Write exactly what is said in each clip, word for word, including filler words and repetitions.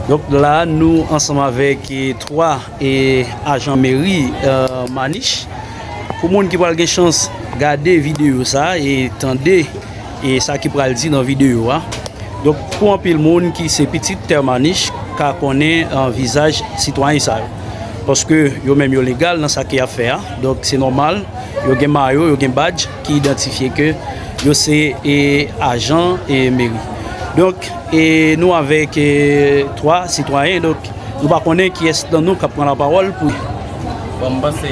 Donk la, nou ansanm avèk e, twa e, ajan meri e, Manich. Pou moun ki pral gen chans gade videyo sa e tande e sa ki pral di nan videyo a. Donk, pou anpil moun ki se pitit tè Manich, ka konnen e, vizaj sitwayen sa yo. Paske yo menm yo legal nan sa ke y ap fè a. Donk, se nòmal, yo gen mayo, yo gen badj ki idantifye ke yo se e, ajan e, meri. Donk, e nou avèk e, twa sitwayen, donk, nou pa konnen kiyès nan nou k ap pran lapawòl pou. Bon, m panse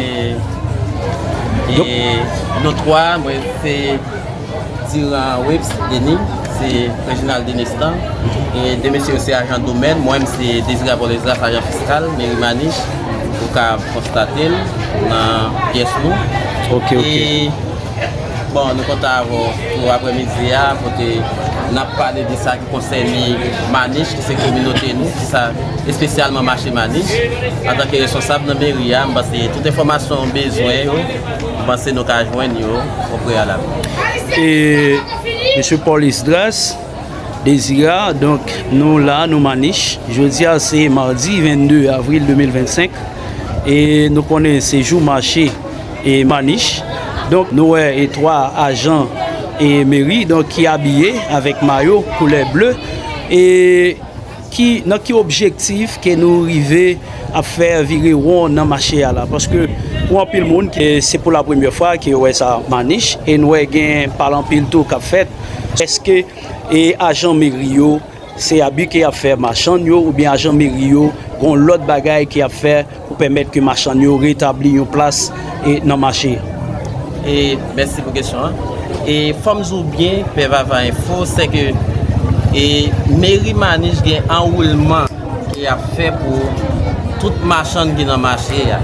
e, nou twa, mwen se Diran Whipps Denis, se Reginald Denis lan. E de mesye yo se ajan domèn, mwen menm se Désiré Paul Esdras, ajan fiskal, meri Manich, ou ka konstate l nan pyès nou. Ok, ok. E, bon, nou kontan avè w pou aprèmidi a, kote n ap pale de sa ki konsène Manich, ki se kominote nou, ki sa espesyalman mache Manich. Antanke responsab nan meri a, m panse tout enfòmasyon w bezwen yo, m panse nou ka jwenn yo o preyalab. E, mesye Paul Esdras, Désiré, donk, nou la, nou Manich. Jodi a, se madi vennde avril de mil vennsenk. E nou konnen se jou mache e Manich. Donk, nou wè e twa ajan e meri, donk, ki abiye avèk mayo koulè ble. E ki, nan ki objektif ke nou rive ap fè vire won nan mache a la? Paske pou anpil moun, ke se pou la premyè fwa ke yo wè sa Manich, e nou wè gen pale anpil tou k ap fèt. Èske e ajan meri yo, se abi ke y ap fè machann yo, oubyen ajan meri yo, gon lòt bagay ke y ap fè pou pèmèt ke machann yo retabli yon plas e nan mache a? E mèsi pou kesyon an. E fò m di w byen, Pè Vava Enfo, se ke e meri Manich gen anwoulman ke y ap fè pou tout machann ki nan mache a.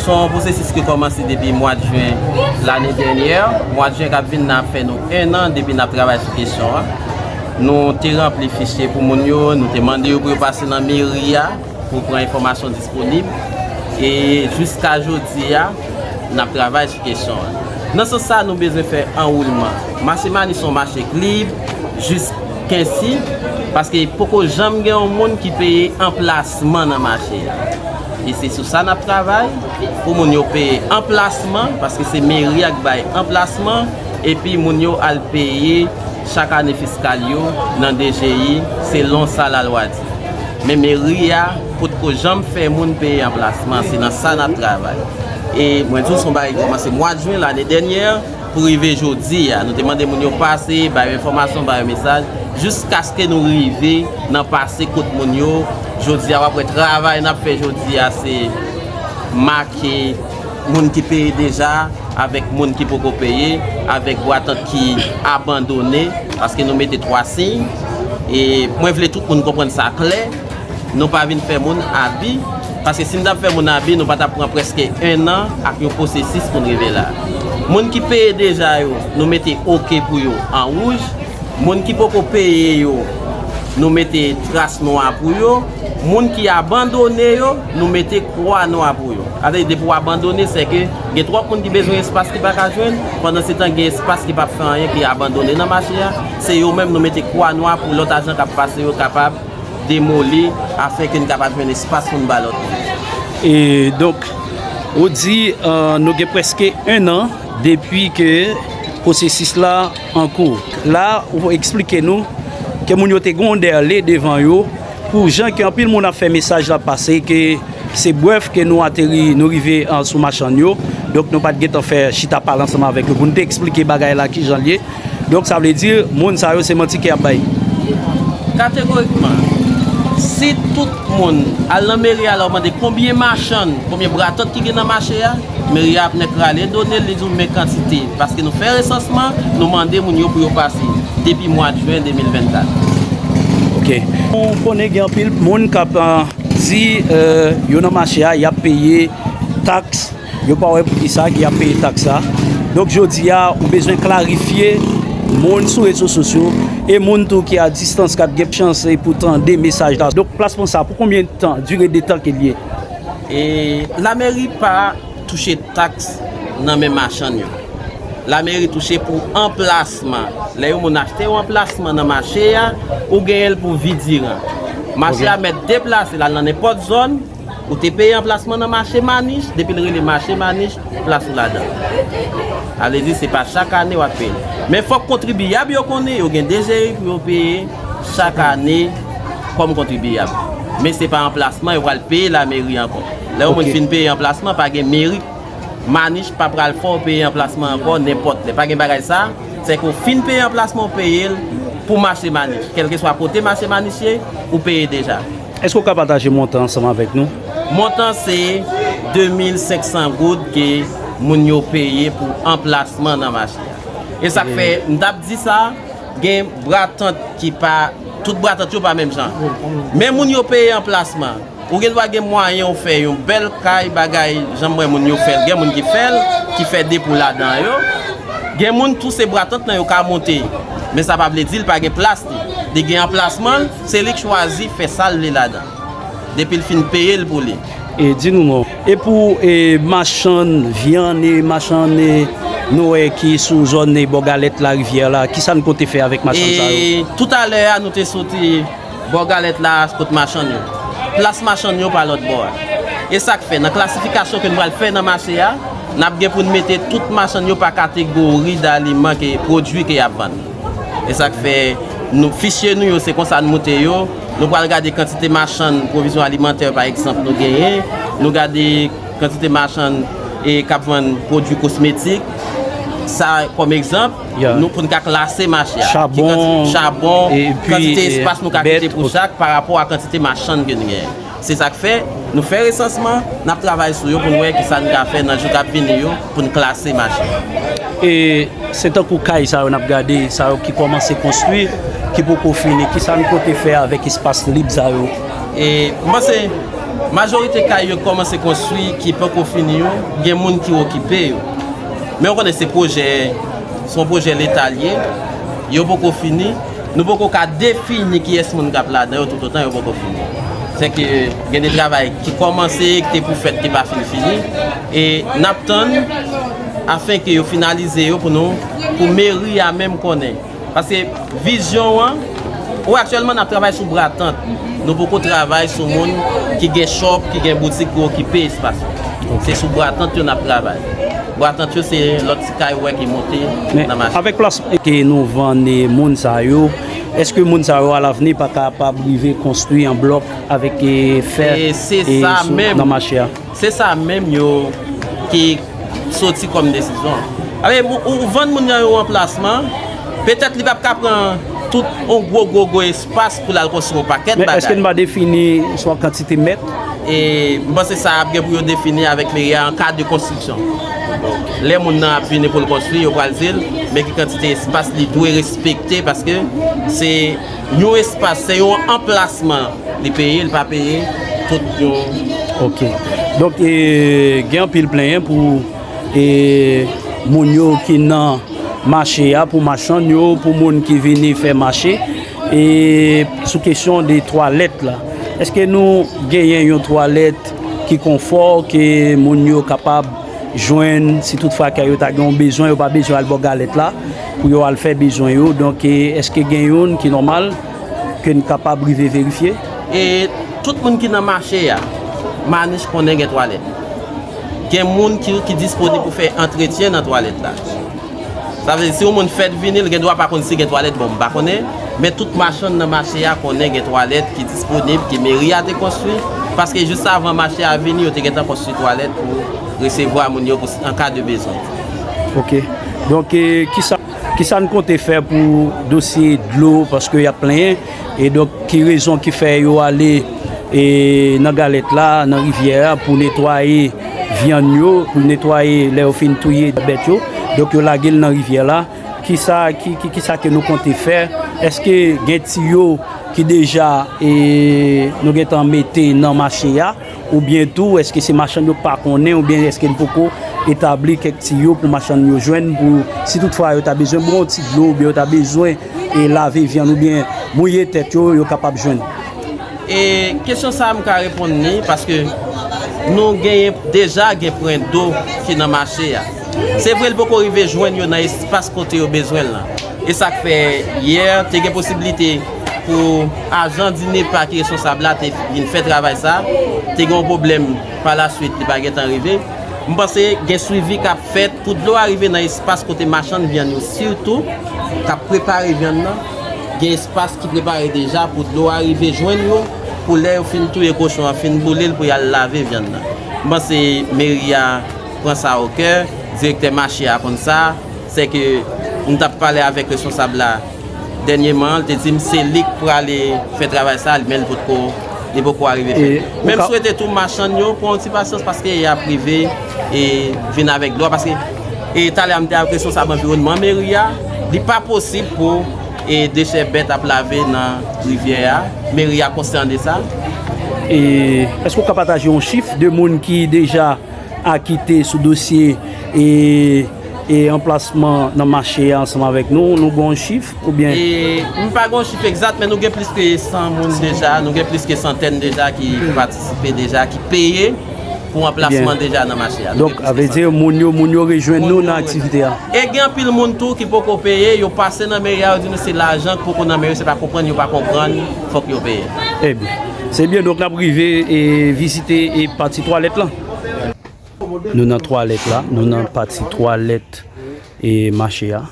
Se yon pwosesis ki kòmanse depi mwa jen lane dènyè. Mwa jen k ap vin nan ap fè nou en an depi n ap travay sou kesyon an. Nou te ranpli fichye pou moun yo, nou te mande yo pou yo pase nan meri a pou pran enfòmasyon disponib. E jiska jodi a, n ap travay sou kesyon an. Nan sans sa, nou bezwen fè anwoulman. Mache Manich se yon mache k lib, jis, k ensi, paske poko janm gen yon moun ki peye anplasman nan mache a. E se sou sa n ap travay, pou moun yo peye anplasman, paske se meri a k bay anplasman, epi moun yo al peye chak ane fiskal yo nan D G I, selon sa lalwa di. Men meri a potko janm fè moun peye anplasman, se nan sa n ap travay. E mwen di w, se yon bagay ki kòmanse mwa jen lane dènyè pou rive jodi a. Nou te mande moun yo pase, ba yo enfòmasyon, ba yo mesaj, jiskaske nou rive nan pase kot moun yo. Jodi a, w ap wè travay n ap fè jodi a, se make moun ki peye deja, avèk moun ki poko peye, avèk bwatant ki abandone, paske nou mete twa siy. E mwen vle tout moun konprann sa klè. Nou pa vin fè moun abi, paske si n t ap fè moun abi, nou pa t ap pran prèske en an ak yon pwosesis pou n rive la. Moun ki peye deja yo, nou mete oke pou yo an wouj. Moun ki poko peye yo, nou mete tras nwa pou yo. Moun ki abandone yo, nou mete kwa nwa pou yo. Sa vle di, depi w abandone, se ke gen twòp moun ki bezwen espas ki pa ka jwenn, pandansetan gen espas ki p ap fè anyen, ki abandone nan mache a. Se yo menm nou mete kwa nwa pou lòt ajan k ap pase yo kapab demoli, afenke n kapab jwenn espas pou n ba lòt moun. E donk, ou di, e, nou gen prèske en an depi ke pwosesis la an kou. La, ou eksplike nou ke moun yo te gen yon dèle devan yo, pou jan ke anpil moun ap fè mesaj la pase, ke se brèf ke nou ateri, nou rive, e, sou machann yo. Donk, nou pa t gentan fè chita pale ansanm avèk yo pou n te eksplike bagay la kijan l ye. Donk, sa vle di, moun sa yo, se manti ke y ap bay. Kategorikman, si tout moun al nan meri a la, w mande konbyen machann, konbyen bwatant ki gen nan mache a, meri a ap nèk rale done l, li di w men kantite. Paske nou fè resansman, nou mande moun yo pou yo pase depi mwa jen de mil vennkat. Ok. Nou konnen gen anpil moun k ap, e, di, e, yo nan mache a, y ap peye taks. Yo pa wè poukisa ki ap peye taks sa. Donk, jodi a, ou bezwen klarifye moun sou rezo sosyo e moun tou ki a distans k ap gen chans e pou tande mesaj la. Donk, plasman sa, pou konbyen tan, dire de tan ke l ye? E lameri pa touche taks nan men machann yo. Lameri touche pou anplasman. Lè yon moun achte yon anplasman nan mache a, ou genyen l pou vi diran. Mache a mèt deplase l al nan nenpòt zòn. Ou te peye anplasman nan mache Manich, depi l rele mache Manich, plas ou ladan. Sa vle di se pa chak ane w ap peye l. Men fòk kontribiyab yo konnen yo gen D G I pou yo peye chak ane kòm kontribiyab. Men se pa anplasman yo pral peye lameri ankò. Lè yon moun fin peye anplasman, pa gen meri Manich pa pral fè w peye anplasman ankò nenpòt lè. Pa gen bagay sa. Se ke w fin peye anplasman, w peye l pou mache Manich. Kèlkeswa kote mache Manich ye, ou peye deja. Èske w ka pataje montan ansanm avèk nou? Montan se de mil senk san goud ke moun yo peye pou anplasman nan mache a. E sa k fè m t ap di sa, gen bratant ki pa, tout bratant yo pa menm jan. Men moun yo peye anplasman. Ou gen dwa gen mwayen ou fè yon bèl kay, bagay, jan m wè moun yo fè l. Gen moun ki fè l, ki fè depo ladan yo. Gen moun tou se bratant nan yo ka monte. Men sa pa vle di l pa gen plas li. Li gen anplasman l, se li k chwazi fè sa l vle ladan. Depi l fin peye l pou li. E di nou non. E pou e, machann vyann e machann e, nou wè ki sou zòn e, bò Galèt Larivyè la, kisa n konte fè avèk machann sa yo? E toutalè a, nou te soti bò Galèt la, kot machann yo. Plas machann yo pa lòt bò a. E sa k fè, nan klasifikasyon ke n pral fè nan mache a, n ap gen pou n mete tout machann yo pa kategori daliman ke pwodui ke y ap vann. E sa k fè, nou, fichye nou yo, se konsa n moute yo. Nou pral gade kantite machann pwovizyon alimantè, pa egzanp, nou genyen. Nou gade kantite machann e k ap vann pwodui kosmetik. Sa, kòm egzanp, nou, pou n ka klase mache a. Ki kanti-, chabon, kantite espas nou ka kite pou chak pa rapò a kantite machann ke n genyen. Se sa k fè, nou fè resansman, n ap travay sou yo pou n wè kisa n ka fè nan jou k ap vini yo, pou n klase mache. E se tankou kay sa yo n ap gade, sa yo ki kòmanse konstwi, ki poko fini, kisa n konte fè avèk espas lib sa yo? E m panse, majorite kay yo kòmanse konstwi, ki poko fini yo, gen moun ki okipe yo. Men w konnen se pwojè, se yon pwojè Leta l ye, yo poko fini. Nou poko ka defini kiyès moun k ap ladan yo toutotan yo poko fini. Sèke gen de travay ki kòmanse, ki te pou fèt, ki pa fin fini. E n ap tann afenke yo finalize yo pou nou, pou meri a menm konnen. Paske vizyon an, ou aktyèlman n ap travay sou bratant. Nou poko travay sou moun ki gen chòp, ki gen boutik, ki okipe espas yo. Se sou bratant yo n ap travay. Bratant yo se lòt ti kay ou wè ki monte nan mache. Avèk plas ke nou vann e, moun sa yo, èske moun sa yo alavni pa kapab rive konstwi an blòk avèk e, fè e, se e, sa sou, menm, nan mache a? Se sa menm yo ki soti kòm desizyon. Ale, ou, ou vann moun nan yon anplasman, petèt li p ap ka pran tout yon gwo, gwo, gwo espas pou l al konstwi yon pakèt bagay. Men èske n pa defini swa kantite mèt? E m panse sa ap gen pou yo defini avèk meri a an ka de konstriksyon. Lè moun nan ap vini pou l konstwi, yo pral di l, men ki kantite espas li dwe respekte, paske se yon espas, se yon anplasman. Li peye, li pa peye, tout yon. Ok. Donk, e, gen anpil plenyen pou, e, moun yo ki nan mache a, pou machann yo, pou moun ki vini fè mache. E sou kesyon de twalèt la, èske nou genyen yon twalèt ki konfò, ke moun yo kapab jwenn, si toutfwa ke yo ta gen yon bezwen, yo pa bezwen al bò Galèt la, pou yo al fè bezwen yo. Donk, e, èske gen youn ki nòmal, ke n kapab rive verifye? E tout moun ki nan mache a, Manich konnen gen twalèt. Gen moun ki, ki disponib pou fè antretyen nan twalèt la. Sa vle di, si yon moun fèt vini, l gen dwa pa konn si gen twalèt, bon, m pa konnen. Men tout machann nan mache a konnen gen twalèt ki disponib, ke meri a te konstwi. Paske jis avan mache a vini, yo te gentan konstwi twalèt pou resevwa moun yo pou, an ka de bezwen. Ok. Donk, e, kisa, kisa n konte fè pou dosye dlo, paske y ap plenyen, e donk, ki rezon ki fè yo ale, e, nan Galèt la, nan rivyè a, pou netwaye vyann yo, pou netwaye lè yo fin touye bèt yo, donk, yo lage l nan rivyè la. Kisa, ki, ki, kisa ke nou konte fè? Èske gen tiyo ki deja, e, nou gentan mete nan mache a? Oubyen tou, èske se machann yo k pa konnen, oubyen èske n poko etabli kèk tiyo pou machann yo jwenn, pou si toutfwa yo ta bezwen bwè yon ti dlo, oubyen yo ta bezwen, e, lave vyann, oubyen mouye tèt yo, yo kapab jwenn? E kesyon sa a, m ka reponn li, paske nou genyen, deja gen pwen dlo ki nan mache a. Se vre, l poko rive jwenn yo nan espas kote yo bezwen l lan. E sa k fè, yè, te gen posiblite Pou ajan DINEPA ki responsab la te vin fè travay sa, te gen yon pwoblèm pa la swit, li pa gentan rive. M panse gen swivi k ap fèt pou dlo a rive nan espas kote machann vyann yo sitou k ap prepare vyann nan. Gen espas ki prepare deja pou dlo a rive jwenn yo, pou lè yo fin touye kochon an, fin boule l, pou y al lave vyann nan. M panse meri a pran sa o kè, direktè mache a konn sa, sèke m t ap pale avèk responsab la dènyèman, li te di m se li k prale fè travay sa, men li potko, li poko arive fè. Men m swete tou machann yo pran yon ti pasyans paske y ap rive e vin avèk dlo a, paske e talè a m te avèk responsab anviwònman meri a, li pa posib pou e dechè bèt ap lave nan rivyè a. Meri a konsyan de sa. E èske w ka pataje yon chif de moun ki deja akite sou dosye e, e anplasman nan mache a ansanm avèk nou? Nou gen yon chif oubyen? E, m pa gen yon chif egzat, men nou gen plis ke san moun deja, nou gen plis ke santèn deja ki patisipe deja, ki peye pou anplasman deja nan mache a. Donk, sa vle di, moun yo, moun yo rejwenn nou nan aktivite a. E gen anpil moun tou ki poko peye, yo pase nan meri a, yo di nou se lajan k poko nan meri, se pa konprann yo pa konprann, fòk yo peye. Ebyen, se byen, donk n ap rive e vizite e pati twalèt lan. Nou nan twalèt la, nou nan pati twalèt e mache a.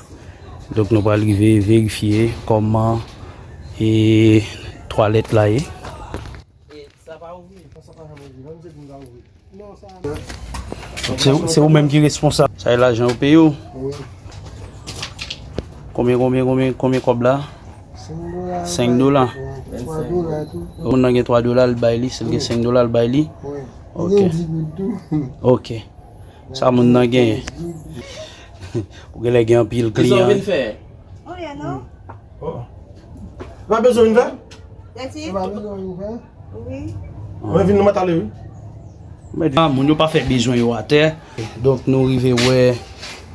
Donk nou pral rive verifye kòman e twalèt la ye. Se, se ou menm ki responsab. Sa e lajan yo peye w? Wi. Konbyen, konbyen, konbyen, konbyen kòb la? Senk dola. Senk dola. Wi. Twa dola tou. Moun nan gen twa dola, l bay li. Si l gen senk dola, l bay li. Wi. Ok. Li gen dis goud tou. Ok. Sa moun nan genyen. Ou genlè gen anpil kliyan. Kisa w vin fè? Oh, yeah, non? Oh. Pa bezwen vin fè? That's it? Pa bezwen vin fè? Wi. Mwen vin nan mwen tale, wi. Men, ah, moun yo pa fè bezwen yo atè. Donk, nou rive wè,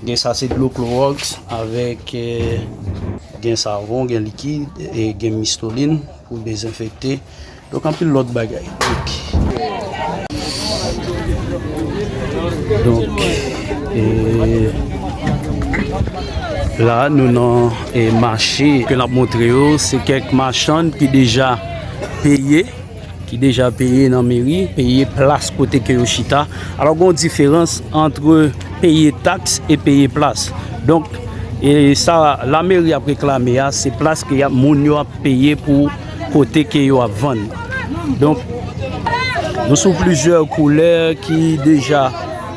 gen sa se dlo klowòks avèk, eh, gen savon, gen likid, e gen mistolin pou dezenfekte. Donk, anpil lòt bagay. Donk, donk, e, la, nou nan, e, mache ke n ap montre yo. Se kèk machann ki deja peye, ki deja peye nan meri, peye plas kote ke yo chita. Alò, gen yon diferans ant peye taks e peye plas. Donk, e sa lameri ap reklame a, se plas ke y ap, moun yo ap peye pou kote ke yo ap vann. Donk, nou sou plizyè koulè ki deja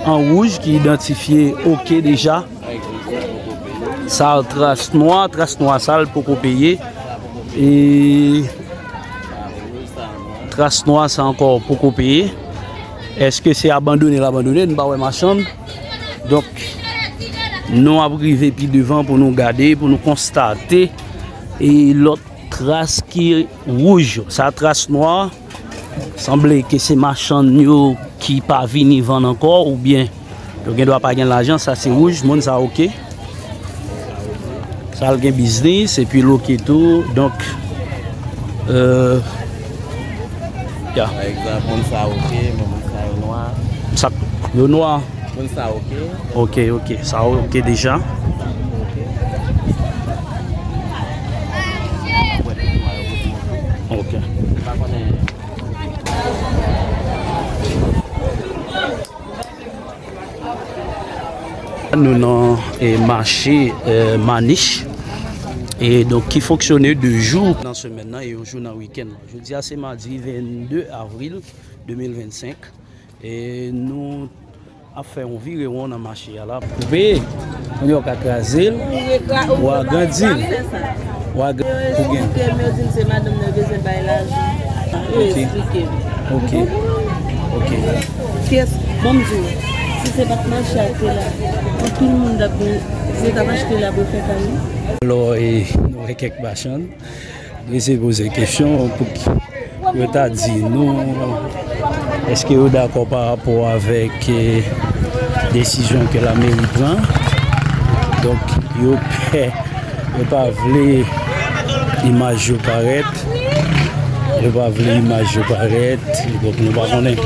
an wouj, ki idantifye oke deja. Sa tras nwa, tras nwa sa l poko peye. E tras nwa sa ankò poko peye. Èske se abandone l abandone? Nou pa wè machann. Donk, nou ap rive pi devan pou nou gade, pou nou konstate e lòt tras ki wouj yo. Sa tras nwa, sanble ke se machann yo ki pa vini vann ankò, oubyen yo gen dwa pa gen lajan. Sa se wouj, moun sa oke. Sa l gen biznis, epi l oke tou. Donk, euh, ya. Pa egzanp, moun sa oke, men moun sa yo nwa. Sa, yo nwa. Moun sa oke. Oke, oke. Sa oke deja. Oke. Nou nan, eh, mache, eh, Manich. E donk, ki fonksyone de jou nan semèn nan e yon jou nan wikenn. Jodi a se madi vennde avril de mil vennsenk. E nou ap fè yon virewon nan mache a la. Ou peye, kounye a w ka kraze l, ou agrandi l. Ou agrandi l pou gen. Yo eksplike m, yo di m se madanm nan yo bezwen bay lajan. Yo eksplike m. Ok. Ok. Kiyès, ban m di w, si se pa t mache a te la, anpil moun t ap gen, yo t ap achte la pou yo fè kay yo. Alò, e, nou wè kèk machann. Eseye poze kesyon pou ki, yo ta di nou, èske yo dakò pa rapò avèk, eh, desizyon ke lameri pran. Donk, yo pè, yo pa vle imaj yo parèt. Yo pa vle imaj yo parèt. Donk, nou pa konnen.